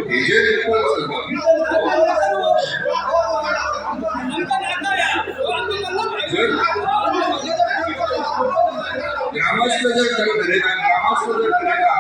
हेजेर रिपोर्ट जर ग्रामस्थ जर ठरयता, ग्रामस्थ जर ठरयता.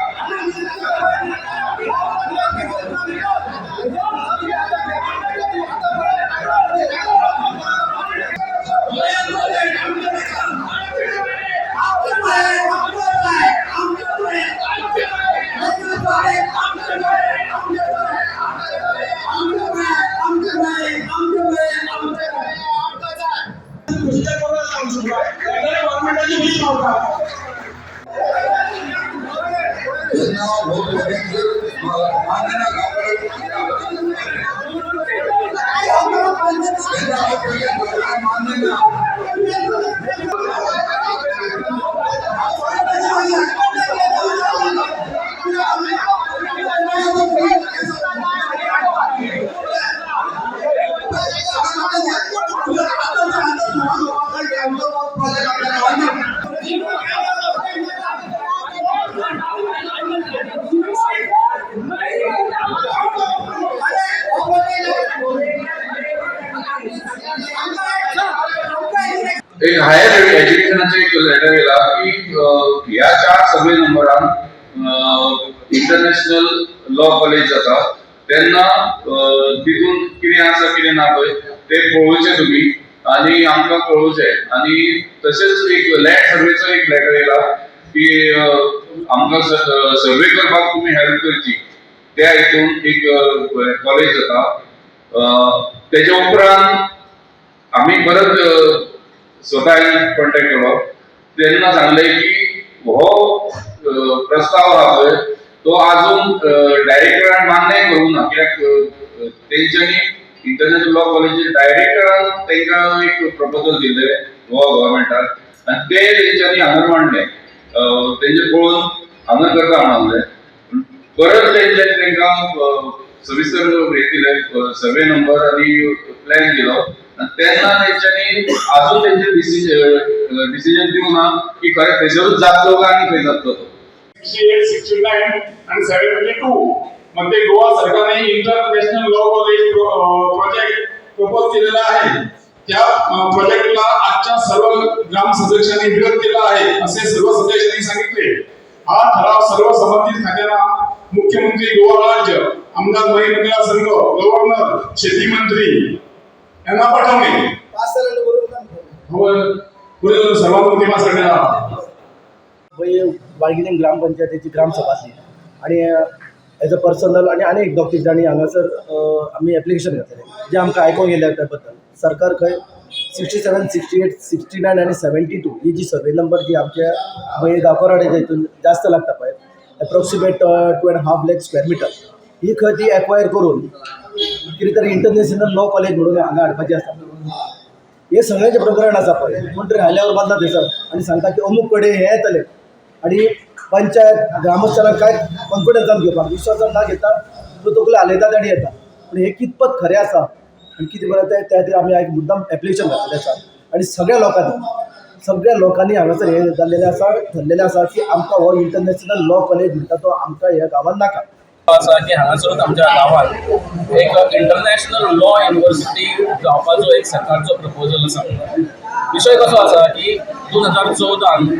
तेन्ना हो प्रोजेक्ट जर मान्य ना गांवकारांक, तेन्ना हो प्रोजेक्ट मान्य ना. एक हायर एज्युकेशनाचे एक लेटर येयला की ह्या चार सर्वे नंबरान इंटरनॅशनल लॉ कॉलेज जाता, तेन्ना तितून कितें आसा कितें ना पळय ते पळोवचें तुमी आनी आमकां कळोवचें. आनी तशेंच एक लँड सर्वेचो एक लेटर येयला की आमकां सर्वे करपाक तुमी हेल्प करची, त्या हितून एक कॉलेज जाता. तेच्या उपरांत आमी परत स्वता कॉन्टॅक्ट केलो तेन्ना सांगलें की हो प्रस्ताव आहा पळय तो अजून डायरेक्टरान मान्य करूंक ना, कित्याक तेंच्यांनी इंटरनॅशनल लॉ कॉलेजीचे डायरेक्टरान तांकां एक प्रपोजल दिल्लें गोवा गव्हर्मेंटान आनी ते तेंच्यांनी हांगा मांडलें, तेंचे पळोवन हांगा करता म्हणलें. परत तेंच्यांनी तांकां सविस्तर हे दिले, सर्वे नंबर आनी प्लॅन दिलो आनी तेन्ना तेंच्यांनी अजून तेंचे डिसिजन दिवंक ना की खरें थंयसरूच जातलो काय आनी खंय जातलो तो. 68, 69 आणि 72 मध्ये गोवा सरकारने international law college project propose केलेला आहे. त्या प्रोजेक्टला आजच्या सर्व ग्राम सदस्यांनी विरोध केला आहे, असे सर्व सदस्यांनी सांगितले. हा ठराव सर्व संबंधित खात्यांना, मुख्यमंत्री गोवा राज्य, आमदार मयें मतदारसंघ, गव्हर्नर, शेती मंत्री यांना पाठवणे. हो, पुढे सर्वांमध्ये पास करण्यात. पळय, बाळगिनेम ग्रामपंचायतीची ग्रामसभा आसली आनी एज अ पर्सनल आनी आनी एक दोग तीग जाणी हांगासर आमी एप्लिकेशन घातलेलें, जें आमकां आयकोंक येयल्या त्या बद्दल. सरकार खंय 67, 68, 69 आनी 72 ही जी सर्वे नंबर जी आमच्या मये गांवकरवाड्याच्या हितून जास्त लागता पळय, approximate 2.5 lakh square meter, ही खंय ती एक्वायर करून कितें तरी इंटरनॅशनल लॉ कॉलेज म्हणून हांगा हाडपाची आसा. हे सगळें जें प्रकरण आसा पळय, कोण तरी हायल्यावर बांदला थंयसर आनी सांगता की अमूक कडेन हें येतलें आनी पंचायत ग्रामस्थांक कांय कॉन्फिडन्सान घेवपाक, विश्वासान ना घेता तो तकली हालयतात आनी येता. पूण हें कितपत खरें आसा आनी कितें बरें तें, त्या खातीर आमी आयज मुद्दाम एप्लिकेशन घातलेलें आसा आनी सगळ्या लोकांनी हांगासर हें जाल्लेलें आसा, ठरलेलें आसा की आमकां हो इंटरनॅशनल लॉ कॉलेज म्हणटा तो आमकां ह्या गांवांत नाका. आसा की हांगासरूच आमच्या गांवांत एक इंटरनॅशनल लॉ युनिव्हर्सिटी जावपाचो एक सरकारचो प्रपोजल आसा. विशय कसो आसा की 2014न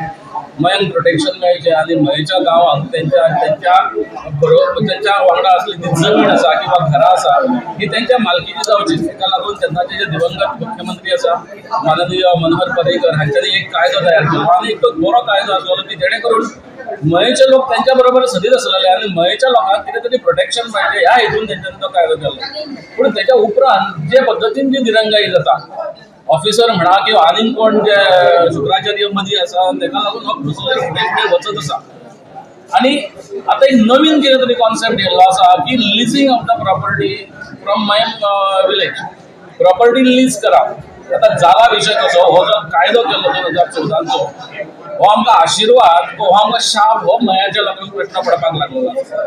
मयांक प्रोटेक्शन मेळचें आनी मयेच्या गांवांक तेंच्या तेंच्या बरोबर तेंच्या वांगडा आसली ती जमीन आसा किंवा घरां आसा, ही तेंच्या मालकीची जावची. ताका लागून तेन्नाचे जे दिवंगत मुख्यमंत्री आसा माननीय मनोहर पर्रीकर हांच्यांनी एक कायदो तयार केलो आनी एक तो बरो कायदो आसलो की जेणे करून मयेचे लोक त्यांच्या बरोबर सदींच आसलेले आनी मयेच्या लोकांक कितें तरी प्रोटेक्शन मेळचें ह्या हेतून तेंच्यांनी तो कायदो केलो. पूण तेच्या उपरांत जे पद्दतीन जी दिरंगाई जाता, ऑफिसर म्हणा किंवा आनीक कोण जे शुक्राचार्य मदीं आसा, तेका लागून हो प्रोसिजर फुडें फुडें वचत आसा. आनी आतां एक नवीन कितें तरी कॉन्सेप्ट येयल्लो आसा की leasing of the property from Mayem village, property lease करा. आतां जाला विशय कसो, हो जो कायदो केल्लो 2014चो, हो आमकां आशिर्वाद, हो आमकां शाप, हो मयाच्या लोकांक प्रश्न पडपाक लागलेलो आसा.